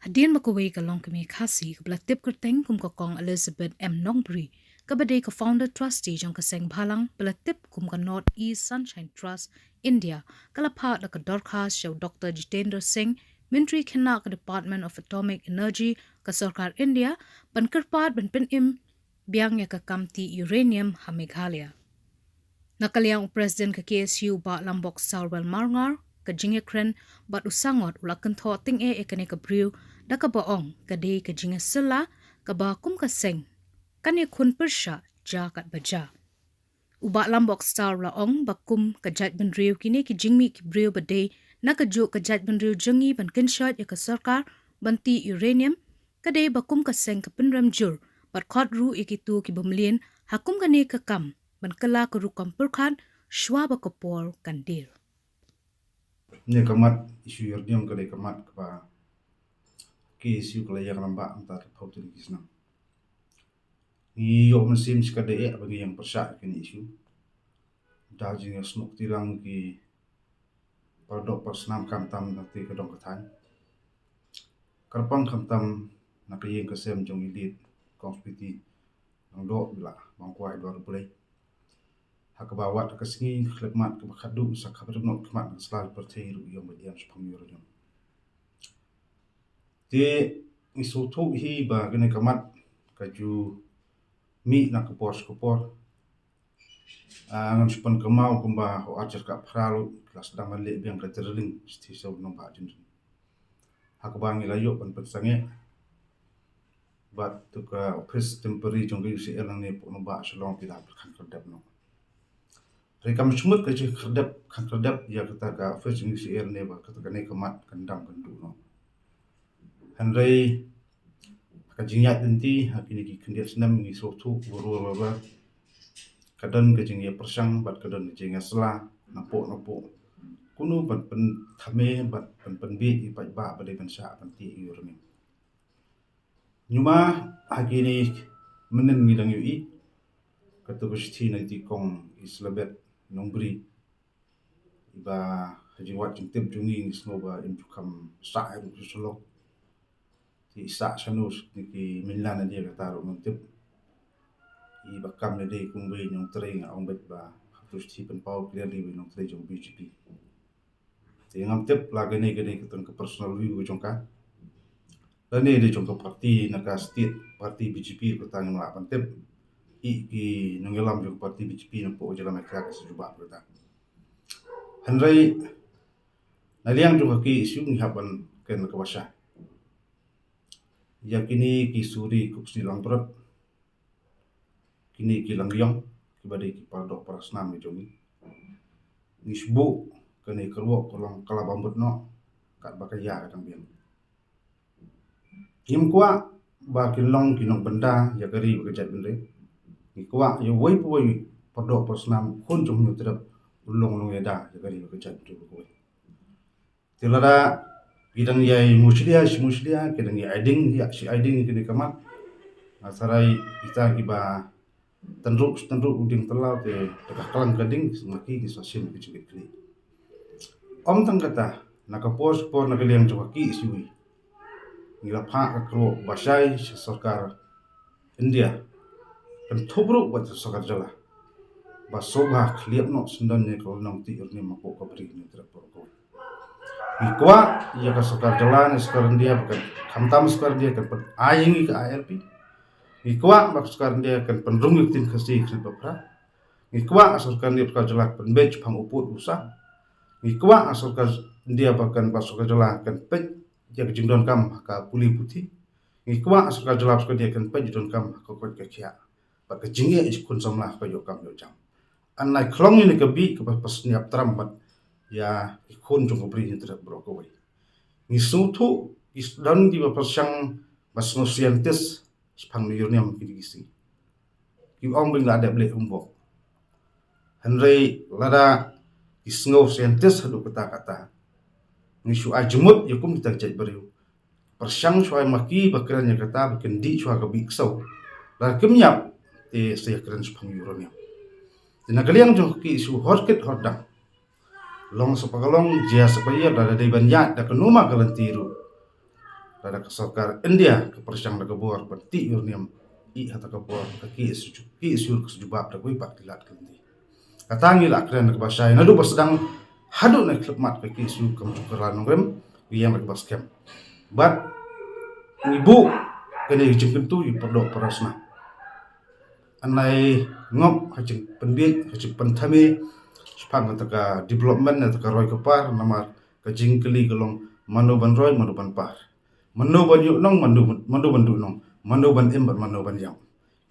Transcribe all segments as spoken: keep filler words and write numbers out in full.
Hadien ba kawei ka longkmie Khasi kaba la tip kyrteng kum ka Kong Elizabeth M Nongbri, kaba dei ka founder trustee jong ka seng bhalang ba la tip kum ka North East Sunshine Trust India, ka la phah da ka dorkhas sha u Doctor Jitendra Singh, Myntri Khynnah ka Department of Atomic Energy ka Sorkar India, ban kyrpad ban pynim biang ïa ka kam tih uranium ha Meghalaya. Na ka liang u President ka K S U, Bah Lambok Sarwel Marngar, ka jingïakren bad u Sangot u la kynthoh tyngeh ïa kane ka briew da kaba ong ka dei ka jingïasylla kaba kum ka seng kan ïakhun pyrshah jia katba jia. U Bah Lambok Sar u la ong ba kum ka jaitbynriew kine ki jingmih ki briew ba dei na kajuh ka jaitbynriew jong ngi ban kynshoit ïa ka sorkar ban tih uranium, ka dei ba kum ka seng ka pynrem jur bad khot ruh ïa kito kiba mlien ha kum kane ka kam ban kylla ka rukom pyrkhat shuwa ba ka por kan dier. Ïa ka mat issue uranium ka dei ka mat kaba K S U ka la ïeng rangbah mynta ka phew tylli ki snem. Ngi ïoh mynsiem shikatdei eh ba ngi ïeng pyrshah ïa kane issue da jingïasnoh kti lang ki paradoh parasnam khamtam na kti ka dong ka thaiñ, kyrpang khamtam na ka ïing ka sem jong i Late Kong Spiti Lyngdoh Bila Bangkwai Dwar U Blei. Ha kaba wat ka sngi ka khlem mat kaba khadduh sa khapdem noh khmat ka sla pyrthei ruh ïong ba ïeng shaphang uranium. Te ngi sngewthuh hi ba kane ka mat ka ju mih na ka por sha ka por. Ah, ngan shu pynkynmaw kumba ha u arhajar khatphra ruh ki la sdang ban leh biang ka drilling shisha u nongbah Jyndrin, ha kaba ngi la ïoh ban pynsangeh bad to ka office temporary jong ka U C L nangne pdeng nongbah Shillong, ki la pyrkhat khyrdep noh. Hynrei kam shym mut ka jingkhyrdep, khyrdep ïa kata ka office jong U C L ne ba kata kane ka mat kan dam kan duh noh. Hynrei ka jingïaid lynti ha kine ki khyndiat snem ngi sngewthuh ba ruh ba ka don ka jingïapyrshang bad ka don ka jingïasylla napoh napoh. Kumno ban pynthame bad ban pynbiej ïa i paidbah ba dei ban shah ban tih ïa uranium. Ngi ma ha kine mynnin ngi dang ïohi kato ka shithi na i Kong Elizabeth Nongbri. Ba ha jingwad jingtip jong ngi ngi sngew ba im ju kham sah ïa u shlok. Te i sah shano ne ki mynlan ïa kata ruh ngam tip. I ba kam ne dei kum ba i nongtrei, nga ong beit ba ha tu shithi pynpaw clearly ba i nongtrei jong B J P. Te ngam tip la kane ka dei ka tang ka personal view ka jong ka, lane dei jong ka party, na ka state party B J P, kata ngam lah ban tip. I ki nongïalam jong ka party B J P napoh ka jylla Meghalaya ki sa jubab kata. Hynrei na liang jong ka K S U ngi hap ban kren kaba shai ïa kine ki suri khuksngi langbrot, kine ki langïong kiba dei ki paradoh parasnam ki jong ngi. Ngi shu buh kane ka kyrwoh ka long ka la bam bud noh katba ka ïa ka dang biang. Ngim kwah ba kin long ki nongbynta ïa ka ri bad ka jaitbynriew. Ngi kwah ïa uwei pa uwei paradoh parasnam, khun jong u Hynñiewtrep, u long u nongïada ïa ka ri bad ka jaitbynriew kawei. Te lada ki dang ïai mushlia shi mushlia, ki dang ïai ding ïa shi ai ding kine ka mat, nga tharai kita kiba tynruh tynruh u ding tyllaw te da ka klang ka ding, ma ki ki sa shim ki jingkit khlieh. Ym tang kata, na ka por sha ka por na ka liang jong ka K S U ngi la phah ka kyrwoh ba shai sha sorkar India, kynthup ruh bad ka sorkar jylla, ba sngewbha khlieh noh syndon ïa ka lynnong tih uranium hapoh ka Bri Hynñiewtrep baroh kawei. Ngi kwah ïa ka sorkar jylla ne sorkar India ba kan, khamtam sorkar India kan pyn-ai ïa ngi ka I L P. Ngi kwah ba ka sorkar India kan pynrung ïa ka ktien Khasi ka snem ba phra. Ngi kwah ka sorkar India, sorkar jylla kan pynbeit shaphang u pud u sah. Ngi kwah ka sorkar India ba kan, ba sorkar jylla kan peit ïa ka jingdonkam ha ka pule puthi. Ngi kwah ka sorkar jylla, sorkar India kan peit jingdonkam ha ka koit ka khiah bad ka jingeh jong ki khun samla ha ka ïoh kam ïoh jam. Yn ai khlong ïa kane ka bih kaba pynsniap tram bad ïa ki khun jong ka Bri Hynñiewtrep baroh kawei. Ngi sngewthuh ki don kiba pyrshang ba sngew scientist shaphang uranium kine ki sngi. Ki ong ba ngi la dep leh homework. Hynrei lada ki sngew scientist haduh katta katta, ngi shu ai jingmut ïa kum kita ki jait briew. Pyrshang shuwa ma ki ba kren ïa kata, ba kin dih shuwa ka bih ksew. Lada kim ïap te sa ïakren shaphang uranium. Te na ka liang jong ki shu hor kit hor dang, long sa ba ka long, jia sa ba ïa, lada dei ban ïaid da kano ma ka lynti ruh, Lada ka sorkar India ka pyrshang da ka bor ban tih uranium, i hata ka bor ka KSU, KSU ka shu jubab da kawei pat ki lad ki lynti. Kata ngi la kren da kaba shai naduh ba sdang haduh na khlipmat ka KSU kam ju kylla nongrim, ngi ïeng da kaba skhem. Bad ngi buh kane ka jingkyntu ïa u para doh para snam. Anai ngop ha jingpynbiej, ha jingpynthame shaphang kata ka development, kata ka roi ka par, namar ka jingkylli ka long mano ban roi, mano ban par. Mano ban ïoh nong, mano, mano ban duh nong, mano ban im bad mano ban ïap.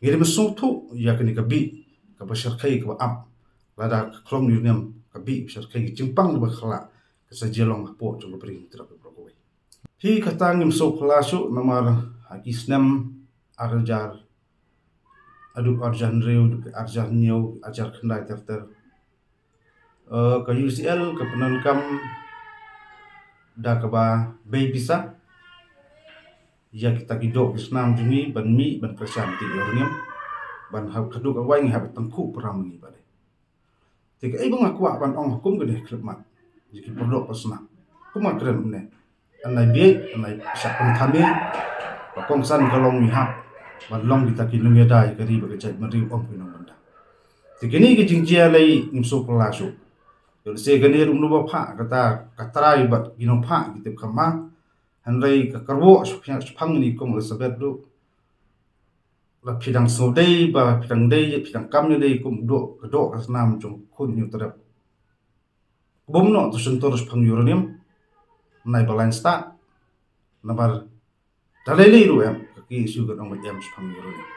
Ngi dei ban sngewthuh ïa kane ka bih kaba shyrkhei kaba ap. Lada ka khlong uranium ka bih shyrkhei ka jingpang kaba khlak ka sa jia long hapoh jong ka bri Hynñiewtrep baroh kawei. Hi kata ngim sngewphylla shuh namar ha ki snem ar hajar haduh ar hajar hynriew, haduh ar hajar hynñiew, ar hajar khyndai ter ter. Eh, ka UCL ka pyndonkam da kaba bei pisa ïa kita ki doh ki snam jong ngi ban mih ban kyrshan tih uranium ban hap haduh kawei ngi hap tangkhuh para ma ngi ba dei. Te kaei ba nga kwah ban ong ha kum kane khlipmat ïa ki para doh para snam. Kum nga kren mynne. Anai bieit, anai shah pynthame. Ba kongsan ka long ngi hap ban long kita ki nongïada ïa ka ri bad ka jaitbynriew, ym ki nongbynta. Te kine ki jingjia lei ngim sngewphylla shuh. Ïoh lehse kane ruh mano ba phah kata ka trai bad ki nongphah ki tip kham bha. Hynrei ka kyrwoh shaphang, shaphang ngi kum Elizabeth ruh, la phi dang sngewdei ba phi dang dei, phi dang kam ïadei kum doh, ka doh ka snam jong khun Hynñiewtrep. Bym noh to shyntur shaphang uranium. Nai ba lain stad. Namar da lei lei ruh em ka KSU kan ong ba em shaphang uranium.